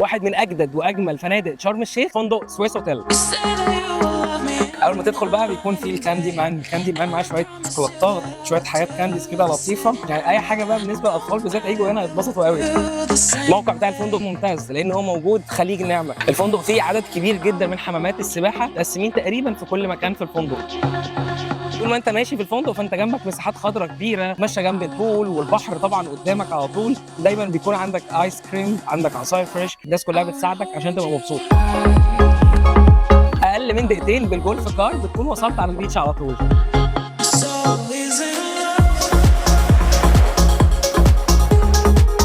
واحد من اجدد واجمل فنادق شرم الشيخ، فندق Swissôtel. اول ما تدخل بقى بيكون في ال candy man، ال candy man معاه شوية شوكولاتات، شوية حاجات candies كده لطيفه، يعني اي حاجة بقى بالنسبة للاطفال بالذات هيجوا هنا يتبسطوا قوي. الموقع بتاع الفندق ممتاز لان هو موجود خليج نعمه. الفندق فيه عدد كبير جدا من حمامات السباحة متقسمين تقريبا في كل مكان في الفندق. طول ما انت ماشي في الفندق فانت جنبك مساحات خضراء كبيره، ماشية جنب ال pool والبحر طبعا قدامك على طول. دايما بيكون عندك ice cream، عندك عصاير fresh، الناس كلها بتساعدك عشان تبقى مبسوط. اقل من دقيقتين بال golf car بتكون وصلت على ال beach على طول. So is it love?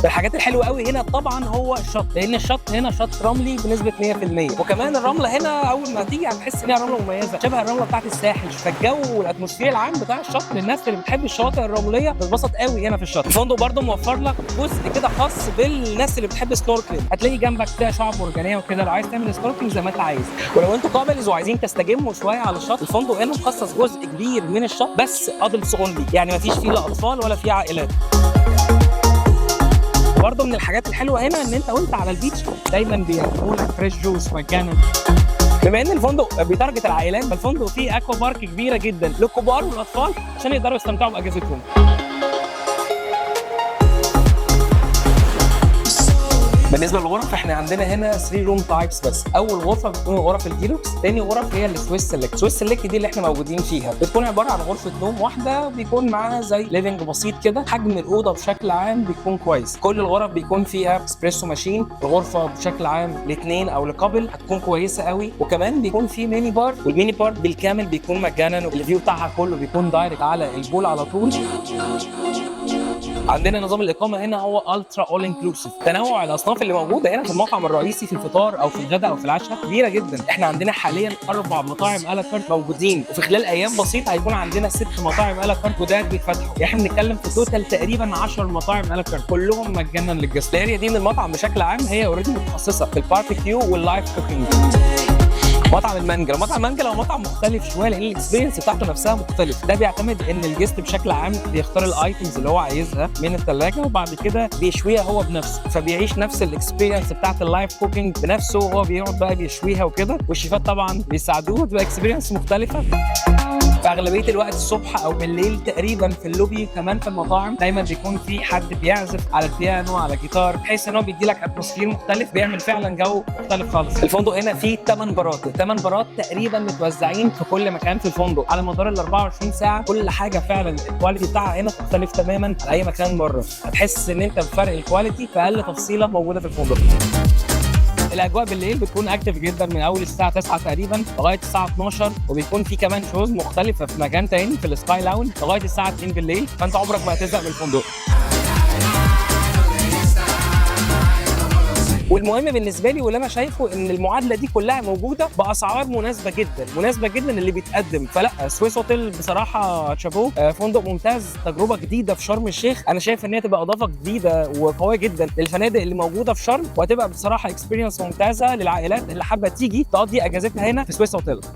الحاجات الحلوة قوي هنا طبعا هو الشط، لان الشط هنا شط رملي بنسبة 100%، وكمان الرملة هنا اول ما تيجي هتحس ان هي رملة مميزة شبه الرملة بتاعت الساحل. فالجو وال atmosphere العام بتاع الشط للناس اللي بتحب الشواطئ الرملية بتتبسط قوي هنا في الشط. الفندق برده موفر لك جزء كده خاص بالناس اللي بتحب snorkeling، هتلاقي جنبك كده شعب مرجانيه وكده، لو عايز تعمل snorkeling زي ما انت عايز. ولو انتوا couples وعايزين تستجموا شوية على الشط، الفندق هنا مخصص جزء كبير من الشط بس adults only، يعني ما فيش فيه لا اطفال ولا فيه عائلات. برضه من الحاجات الحلوة هنا ان انت وانت على ال beach دايما بيقدموا لك fresh juice مجانا. بما ان الفندق بي target العائلات، فالفندق فيه aqua park كبيرة جدا للكبار والاطفال عشان يقدروا يستمتعوا باجازتهم. بالنسبة للغرف، احنا عندنا هنا 3 room types بس. اول غرفة بتكون غرف الديلوكس، ثاني غرف هي ال Swiss Select. Swiss Select دي اللي احنا موجودين فيها، بتكون عبارة عن غرفة نوم واحدة بيكون معاها زي living بسيط كده. حجم الاوضة بشكل عام بيكون كويس، كل الغرف بيكون فيها espresso machine. الغرفة بشكل عام لاثنين او ل couple هتكون كويسة قوي، وكمان بيكون في mini bar، وال mini bar بالكامل بيكون مجانا، وال view بتاعها كله بيكون direct على ال pool على طول. عندنا نظام الاقامة هنا هو ultra all inclusive. تنوع الاصناف اللي موجودة هنا في المطعم الرئيسي في الفطار او في الغداء او في العشاء كبيرة جدا. احنا عندنا حاليا اربع مطاعم à la carte موجودين، وفي خلال ايام بسيطة هيكون عندنا ست مطاعم à la carte جداد بيتفتحوا. يعني احنا بنتكلم في total تقريبا 10 مطاعم à la carte كلهم مجانا لل guest. ال area دي من المطعم بشكل عام هي already متخصصة في ال barbecue وال live cooking. مطعم المنجل، مطعم المنجل هو مطعم مختلف شوية لان ال experience بتاعته نفسها مختلف. ده بيعتمد ان ال guest بشكل عام بيختار ال items اللي هو عايزها من الثلاجة وبعد كده بيشويها هو بنفسه، فبيعيش نفس ال experience بتاعت ال live cooking بنفسه، وهو بيقعد بقى بيشويها وكده، والشيفات طبعا بيساعدوه، تبقى experience مختلفه. في اغلبية الوقت الصبح او بالليل تقريبا في اللوبي كمان في المطاعم دايما بيكون في حد بيعزف على البيانو، على جيتار، بحيث ان هو بيدي لك atmosphere مختلف، بيعمل فعلا جو مختلف خالص. الفندق هنا فيه 8 بارات، 8 بارات تقريبا متوزعين في كل مكان في الفندق على مدار ال 24 ساعه. كل حاجة فعلا ال quality بتاعها هنا مختلف تماما عن اي مكان بره، هتحس ان انت بفرق ال quality في اقل تفصيله موجودة في الفندق. الاجواء بالليل بتكون active جدا من اول الساعة 9 تقريبا لغاية الساعة 12، وبيكون في كمان shows مختلفة في مكان تاني في ال Sky Lounge لغاية الساعة 2 بالليل، فانت عمرك ما هتزهق من الفندق. والمهم بالنسبة لي واللي انا شايفه ان المعادلة دي كلها موجودة باسعار مناسبة جدا، مناسبة جدا اللي بيتقدم. فلا Swissôtel بصراحة شابوه، فندق ممتاز، تجربه جديدة في شرم الشيخ. انا شايف ان هي تبقى اضافه جديدة وقويه جدا للفنادق اللي موجودة في شرم، وهتبقى بصراحة experience ممتازة للعائلات اللي حابة تيجي تقضي اجازتها هنا في Swissôtel.